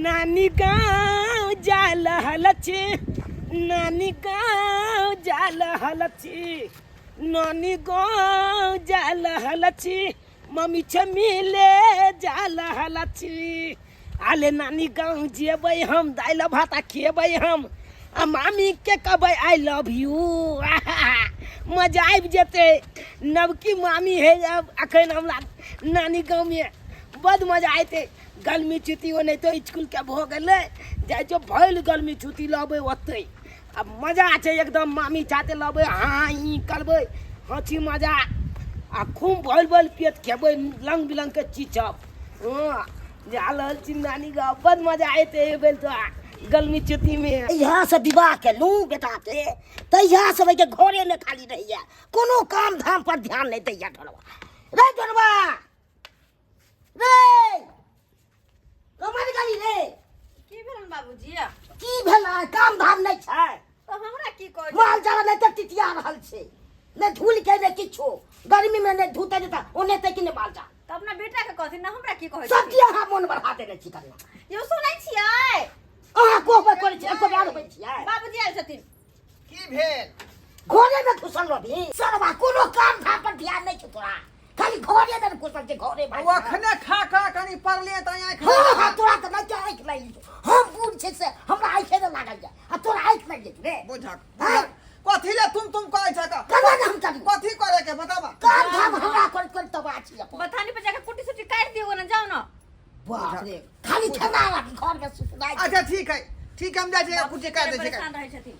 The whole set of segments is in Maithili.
नानी गाँव जा रहल छी, नानी गाँव जा रहल छी, नानी गाँव जा रहल छी, मम्मी छे मिले जा रहल छी। आले नानी गाँव जेबै हम, दालि भात आ खेबै हम, आ मामी के कहबै I love you. मजा आबि जेतै। नवकी मामी है अब अखन हमरा नानी गाँवमे, बड मजा अयतै। गर्मी छुट्टी ओनाहितो इसकुलके भऽ गेलै, जाइ छियौ भरि गर्मी छुट्टी लबै ओतै। आब मजा छै एकदम, मामी साथे लबै, हाँ ई करबै, हँसी मजा आ खूब भरि भरि पेट खेबै, रङ्ग बिरङ्गके चीज सब। हँ, जा रहल छी नानी गाँव, बड मजा एतै एहि बेर तऽ गर्मी छुट्टीमे। तहियासँ विवाह केलहुँ बेटाके, तहियासँ ओहिके घरेमे खाली रहैए, कोनो काम धाम पर ध्यान नहि दैए। ढोलबा रे, ढोलबा रे, कमर गली रे। की भेल बाबूजी? की भेल? काम धाम नहि छै? तऽ हमरा की कहै? माल जाल नहि तऽ टिटिया रहल छै, नहि धूल के नहि किछो। गर्मी में नहि धूते नहि तऽ ओने कि नहि माल जाल। तऽ अपना बेटा के कहथिन ना, हमरा की कहै? सब की अहाँ मोन बढ़ा देने छी कन्या। यौ, सुनै छियै? अहाँ कहबे करै छी, एको बार होइ छियै? बाबूजी आयल छथिन। की भेल? घरे में घुसल रहबी सरवा, कोनो काम धाम पर ध्यान नहीं छौ तोरा, खाली घरे में घुसल छै घरे भाई। ओ अखने खा खा कनी पड़ले त आँखि। हाँ हाँ, तोरा तऽ नहि आँखि लागि जेतौ। हम बूढ़ छै से हमरा आँखे नहि लागल जाय आ तोरा आँखि लागि जेतौ रे। बुझक। हाँ? कथी ले तुम तुम कहै छ? केना ने हम करी? कथी करे के बताबा? काम धाम हमरा करैत करैत तबाह छी अपन। बथानी पर जाके कुट्टी सुट्टी काटि दियौ ने, जाउ ने। बाप रे, खाली खेना राखी घर में सुसुनाइ। अच्छा ठीक है, ठीक है, हम जाइ छी, कुट्टी काटि दै छी। परेशान रहै छथिन।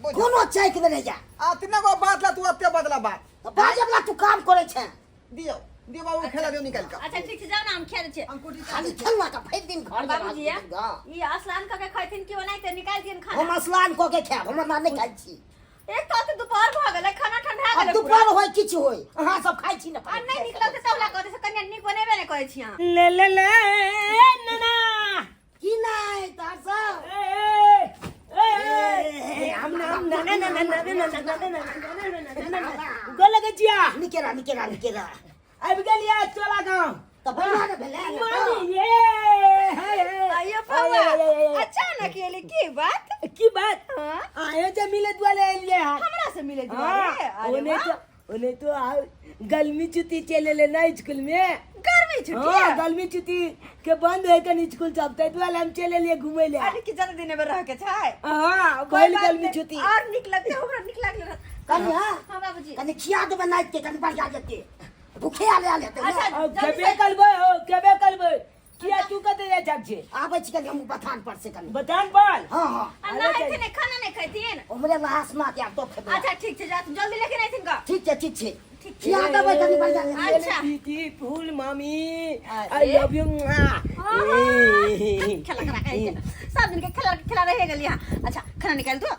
बुझक। कोनो चैक नहि रहैया। आ तीन गो बात ला तू एते बदला बात। तऽ बाजे वाला तू काम करै छै। दियौ दियौ बाबू, खेला दियौ निकालि कऽ। अच्छा ठीक छै, जाउ ने, हम खा दै छियै। हम कुट्टी काटि खाली दै छी। खेलना के भरि दिन घर में बाबूजी, रहत। हाँ। ई स्नान कऽ के खैथिन कि ओनाहिते निकालि दियन खाना? हम स्नान कऽ के खायब, हम ना नहि खाइ छी। एक तऽ दोपहर भऽ गेलै, खाना ठंडा आब गेलै पूरा। दुपहर होय किछु होय, अहाँ सब खाइ छी ने? आ नहि नीक लगतै तब ला कहतै से कनिया नीक बनेबे नहि करै छी अहाँ। ले ले ले नाना। की नहि तोहर सब? ए, ए, ए, ए, हम नाम ना ना ना ना ना ना ना ना ना ना ना ना गोल लगे छिया। निके रह, निके रह, निके रह। आबि गेलियै चोला गाँव। तऽ बढ़िआँ ने भेलै ने? मामी ये हे हे। आइयो बौआ, अचानक एली, की बात? की बात? हाँ? आए जे मिले दुआरे एलियै हन। हमरा से मिले दुआरे? हाँ, अरे ओने वाह। तो ओने तो आ गर्मी छुट्टी चले ले ना स्कूल में। गर्मी छुट्टी? हाँ, गर्मी छुट्टी के बंद है कन स्कूल सब, ताहि दुआरे हम चले लिए घूमे ले। अरे कि ज्यादा दिन में रह के छै? हाँ, कोई भइल बात गर्मी नहीं। छुट्टी। और नीक लगते, हमरा नीक लागल। कनि हाँ। हाँ बाबूजी। कनि खिया देबै नाचि के, कनि बढ़िया जेतै, भूखे आले आले हेतै ने। अच्छा। अब जल्दी खेबे से- करबै हो, खेबे करबै। किया तू कतऽ जाइ छाक छै? आबै छी कनि हम बथान पर से कनि। बथान पर? हाँ हाँ। आ नहेथिन नहि, खाना नहि खैथिन? उमरे नहा सुना के आब तो खेबै। अच्छा ठीक छै, जा जल्दी लेके नहीं का। ठीक छै, ठीक छै। ठीक छै। खिया देबै कनि बढ़िया जेतै। अच्छा। ब्यूटीफुल मामी, अरे। I love you. खेला करा के सब दिन के खेला खेला रहे गेल यहाँ। अच्छा खाना निकाल दो।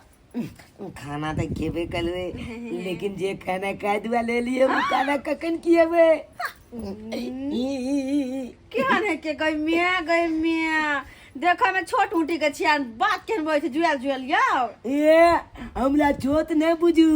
खाना तऽ खेबे करबै, लेकिन जे खाना खाय दुआ ले लिए ओ खाना कखन खिएबै? केहन है के गई मिया, गई मिया, देखऽ में छोट ऊँटी के छिया, बात केहन बजै छै जुआल जुआल यौ। ए, हमरा छोट नहि बुझू।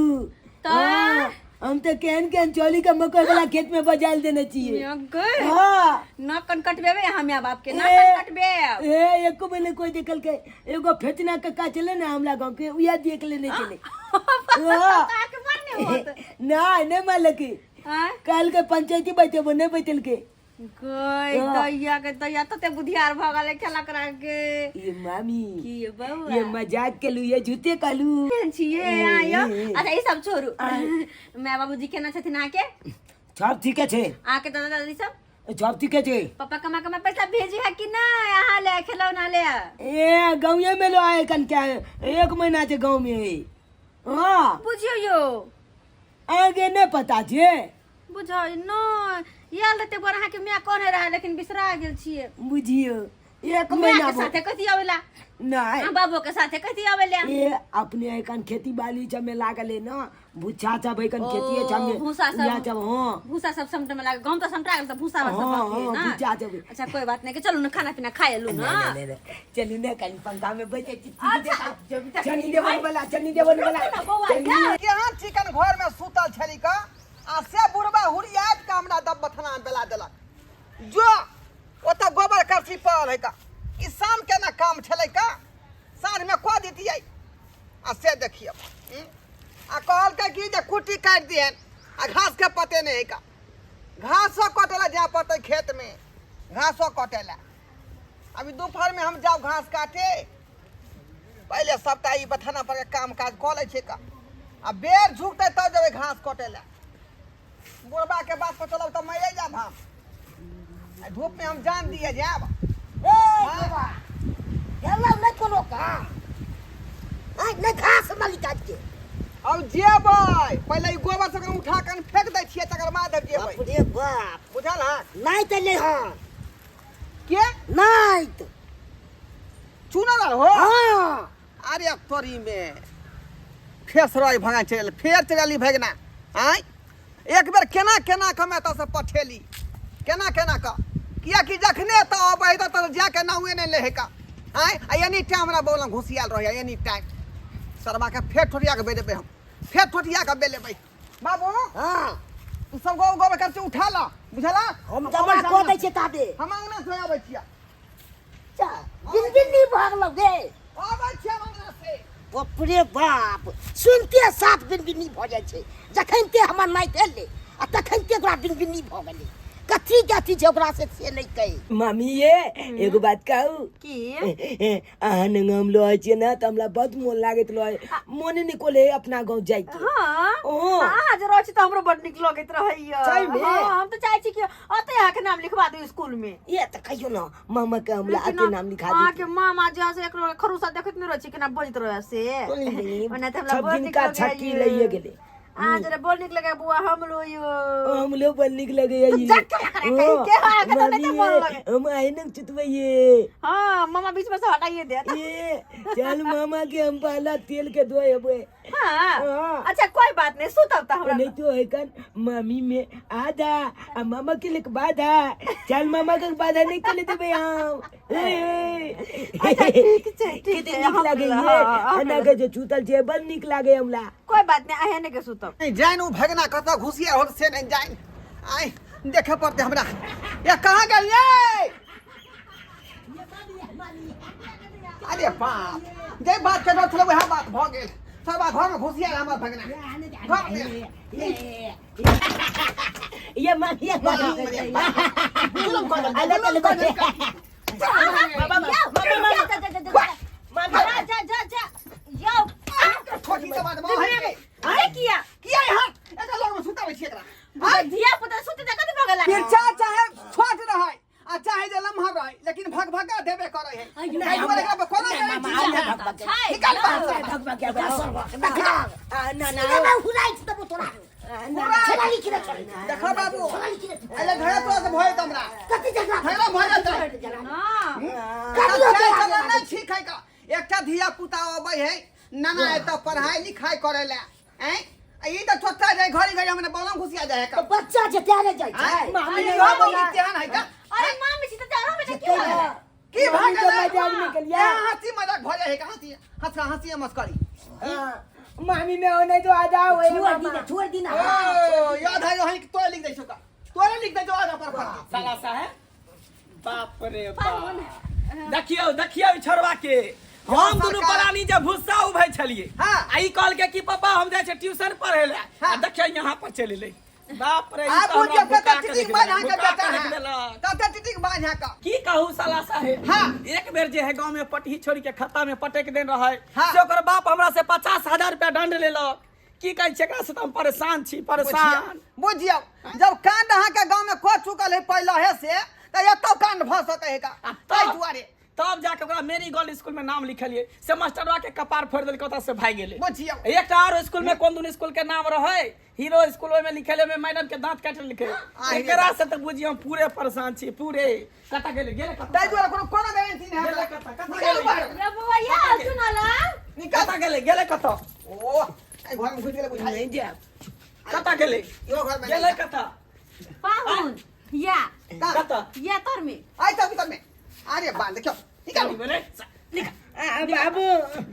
तऽ? हाँ, हम तऽ केहन केहन चौली के मकई वाला खेत में बजाल देने छियै। मिया गई। हाँ। नाक कन कटबेबै अहाँ माय बाप के, नाक ए। कन कटबेब। ए, एको बेर कोई देखल के, एगो फेचना कक्का चले ने हमरा गाँव के, उहे देख लेने चले। हाँ। अहाँके मारने होत? नहीं, नहीं मारलक। आँय? काल के पंचायती बैठेबो, नहीं बैठल के। गई दैया के दैया, तते बुधियार भऽ गेलै खेला करा के। ये मामी। की ये बौआ? ये मजाक केलू, ये झूठे कहलू। केहन छियै अहाँ यौ? अच्छा ई सब छोड़ू, माय बाबूजी केना छथिन अहाँके? सब ठीके छै। अहाँके दादा दादी सब? सब ठीके छै। पापा कमा कमा पैसा भेजी है कि नहीं अहाँ ले खिलौना ले? ए, गाँवे में लो आए कन क्या एक महीना छै गाँव में। हाँ। बुझियौ यौ। आगे नहीं पता छै। बुझौ नहि, आयल रहते बड़ अहाँके माय कहने रहे, लेकिन बिसरा गेल छियै। बुझियौ, एक माय महीना के साथे कथी आवेला? नहीं। अहाँ बाबो के साथे कथी आवेला? ए, अपने एखन खेती बाली सब में लागल है ना, भुच्छा सब एखन ओ, खेती सब में भूसा सब। उएह सब। हाँ। भूसा सब समटे में लागल, गहूम तऽ समटा गेल तऽ भूसा सब हाँ, बाकी है हाँ, ना। भुज्जा सब। अच्छा कोई बात नहीं, चलू ना खाना पीना खाए लू ना। नहीं, नहीं, नहीं, चलू ने कनी पंखा में बैठे छी। अच्छा, जब तक चनी देवन वाला, चनी देवन वाला। रुकू ना बौआ, चनी- जाउ। केहन चिकन घर में सुतल छली का, आ से बुढ़बा हुरियाइत के हमरा दब बथना में बेला देलक। जो ओतऽ गोबर करसी पड़ल है का, ई शाम के ना काम छलै का साँझमे कऽ दितियै आ से देखियौ आ कहलकै कि जे कुट्टी काटि दिहन आ घासके पते नहि हइ का घासो कटै लए जाय पड़तै खेतमे घासो कटै लए अभी दोपहरमे हम जाउ घास काटे पहिले सबटा ई बथाना पर के काम काज कऽ लै छियै का आ बेर झुकतै तब जेबै घास कटै लए बुढ़बा के बात पर चलब तऽ मरिए जायब हम आ धूप में हम जान दिए जायब ए बाबा गेलौ नहि कोनो काम आइ नहि घास माली काट के अब जेबै पहिले ई गोबर सबके उठा कऽ फेंक दै छियै तकर बाद हम जेबै बाप रे बाप बुझल हँ नहि तऽ ले हँ के नहि तऽ चुनल हो हँ अरे अब तोरी में फेर सराय भगा चलि फेर चलि भगना आँय एक बेर केना केना कऽ हम एतऽसँ पठेली केना केना कऽ किएकि जखने एतऽ अबै तऽ तऽ जाके नाउए नहि लै का आँय आ एनी टाइम हमरा बगलमे घुसियाल रहैए एनी टाइम सरबाके फेर ठोटिया कऽ बेलेबै हम फेर ठोटिया कऽ बेलेबै बाबू हँ तू सब गोबर गोबर करके उठा ला बुझला हम जमा कऽ दै छियै ताबे हम अंगना से आबै छियै जा बिन भऽ गेलौ गे आबै छियै हम अंगना से बाप रे बाप सुनते साथ बिनबिनी भऽ जाइ छै जखन ते हमर नाति एलै आ तखन ते ओकरा बिनबिनी भऽ गेलै कथी के अथी छै ओकरा से से नहि कही मामी ये एगो बात कहू की अहाँ नंग हम रहै छियै ने तऽ हमरा बड मोन लागैत रहै मोने नहि कोले अपना गाँव जाइके हाँ ओ। अहाँ जे रहै छी तऽ हमरो बड नीक लगैत रहैया सही में? हाँ हम तऽ चाहै छी कि ओतै अहाँके नाम लिखवा दू स्कूल में ये तऽ कहियो ने मामा के हमरा लेकिन अते नाम लिखा अहाँके दी मामा जे से एकरो खरूसा देखैत नहि रहै छी केना बजैत रहै से ओना तऽ हमरा सब बड़ दिन नीक का लगैया छक्की लइए गेलै अहाँ जरा बड़ नीक लगैया बुआ हमरो यो हमलो बड़ नीक लगैया तू जा के करा कहीं के, हाँ, के तो नहीं तो मन लगे। हम आए न चुतबैये हाँ मामा बीच में से हटाइए दे ये चल मामा के हम पहला तेल के धोए हबे हाँ हाँ। अच्छा कोई बात नहीं सुतब त हमरा नहीं तो है कन मामी में आधा आ मामा के लेके बाधा चल मामा के बाधा नहीं कर देबे हम अच्छा ठीक छै ठीक कते छै नीक हम लागे हाँ, ये हाँ, एना के जे चुतल छै बड़ नीक लागे हमरा कोई बात नहीं अहे ने के सुतब नहीं जाइन उ भगना कतऽ घुसिया होल से नहीं जाइन आइ देखे पड़ते हमरा ये कहाँ गेल ये अरे बाप जे बात के डर छलै वएह बात भऽ गेल सब घर में घुसिया हमर भगना घर में ये मामी ये मामी जुलम कऽ देलकै, अलग जुलम अलग कऽ देलकै। जा जा जा जा यौ ठोकी के बाद माँ है के। अरे किया किया यहाँ एकरा लग में सुताबै छियै एकरा धिया पुता सुते त कथि भऽ गेला पिरचा चाहे छोट रहै आ चाहे जे लम्हा रहै लेकिन भगभगा देबे करै है एहि दुआरे एकरा पर कोना गारंटी छै? निकाल बाहर से। देखो बाबू अरे घरे तोरा से भय हमरा झगड़ा भऽ जेतै चाय चलन नहि ठीक है का एकटा धिया पुता अबै है नाना एतऽ पढ़ाई लिखाई करै लए ऐं आ ई तऽ छोटा जाय घड़ी घड़ी हमने बलम घुसिया जाय है का बच्चा जे त्यारे जाइ छै ऐं? ई इहो बहुत तेहन है का अरे मामी छी त तारो में की भऽ गेलै की भऽ मामी के गेलै मजाक निकलिया। ए, हंसी मजाक भऽ जाइ है का हंसी हंस हंसी मस्करी मामी में हो नहीं तो आधा होए छोड़ मामा दी छोड़ दी ना ओ याद है वहीं तोरे लिख दै छौ का तोरे लिख दै छौ आधा पर पर साला साहेब बाप रे बाप देखियौ देखियौ ई छोड़वा के हम दुनू सरकार- प्राणी जे भुस्सा उभै छलियै हाँ। आ ई कहलकै कि पापा हम जाइ छै ट्यूशन पढ़ै लए आ हाँ। देखियौ यहाँ पर चलि एलै बाप रे ई आब तऽ हमरा बुझियौ भुका कते के टिटिक रखि बाज देलक, अहाँके भुका बेटा के है रखि देलक। कते टिटिक बाज अहाँके की कहू साला साहेब हाँ। एक बेर जे है गांव में पटही छोड़ के खत्ता में पटक देन रहे हाँ। से ओकर बाप हमरा से 50,000 रुपया दंड लेलक की कहै छै एकरा से तऽ हम परेशान छी परेशान बुझियौ जब कांड अहाँके गाँव में कऽ चुकल है पहिले से तऽ एतौ कांड भऽ सकै है का आ ताहि दुआरे तब जाके ओकरा मेरी गर्ल स्कूल में नाम लिखलिए से मास्टरवा के कपार फोड़ देलकै ओतऽ से भागि गेलै बुझियौ एकटा आर स्कूल में कोन दुन स्कूल के नाम रहे हीरो स्कूल ओहिमे लिखल ओहिमे मैडम के दांत काटि लिखे आहि रे एकरा से तऽ बुझियौ हम पूरे परेशान छी पूरे कतऽ गेलै गेलै कतऽ ताहि दुआरे कोनो कोनो गारंटी नहि गेलै है कतऽ कतऽ निकालू गेलै बाहर रे बौआ या सुनला निकाल कतऽ गेलै गेलै कतऽ ओ एहि घर में घुसि गेलै बुझाइ नहीं जायब कतऽ गेलै इहो घर में गेलै कतऽ पाहुन या कतऽ या तर में आइ तक भीतर में अरे बा देखियो निकाल निकाल आ, बाबू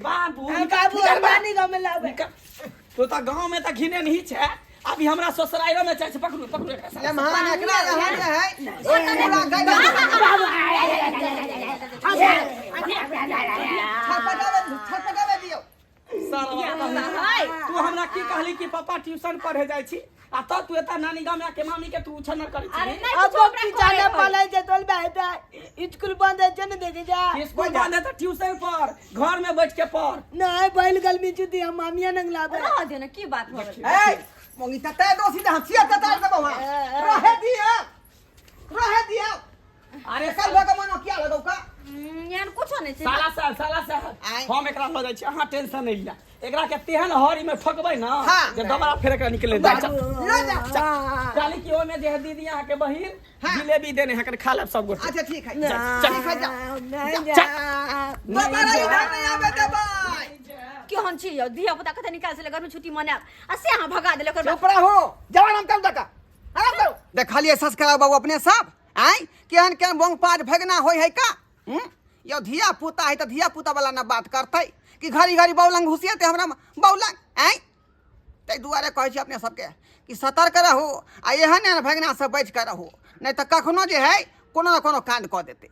बाबू आ, बाबू निकाल हम नानी गाँव में लाबे निकाल। तू तऽ गाँव में तऽ घिने नहीं छै अभी हमरा ससुराइरो में चाहे छै पकड़ू पकड़ू एकरा साला। लम्हा एकरा यहाँ है पूरा गैर कहली कि पापा ट्यूशन पढ़े जाइ छी आ तब तू एता नानी गाम आके मामी के तू उछन्नर करै अरे छी। नहीं अब कुछो हमरा की करे जाने है। पले जे तोल बेटा स्कूल बंद है जे ने देखे जा। स्कूल बंद है तऽ ट्यूशन पढ़, घर में बैठ के पढ़। नहीं बैल गल मिचु दी हम मामिया नंग लाबे। रह दे ना, की बात हो गेल? ए मंगी तते दोषी दे हम छिया तते देबो। हां, रहे दिए, रहे दिए। अरे कल भग मनो किया लगौ का? एहन कुछो नहीं छै। साला साहब, साला साहब, आँय। हम एकरा लऽ जाइ छी, अहाँ टेंशन नहि लिअ। एकरा के तेहन हरी में ठकबै ना हाँ। जे दोबारा फेर एकरा निकले नहि। चल, लऽ जा। चल कि ओहिमे जे है दीदी अहाँके बहिन हाँ। जिलेबी देने है, कनि खा लेब सब गोटे। अच्छा ठीक है, चल। ठीक है, जा। नहीं जा। दोबारा इधर नहीं आवे देबै। केहन छी यौ, धिया पुता कते निकाल से गर्मी छुट्टी मनायब आ से अहाँ भगा देले ओकर बाप। चुप रहो, जवान हम करू दका आराम करू। देखलिए संस्कार बाबू अपने सब आय केहन केहन बोंग पाँच भगना होय है का? हम्म? यौ धिया पुता है तऽ धिया पुता वाला ना बात करतै कि घड़ी घड़ी बौलंग घुसियेतै हमरा बौलंग आय। ताहि दुआरे कहै छी अपने सबके कि सतर्क रहू आ एहन एहन भगना से बचि कऽ रहू, नहि तऽ कखनो जे है कोनो ने कोनो कांड कऽ देतै।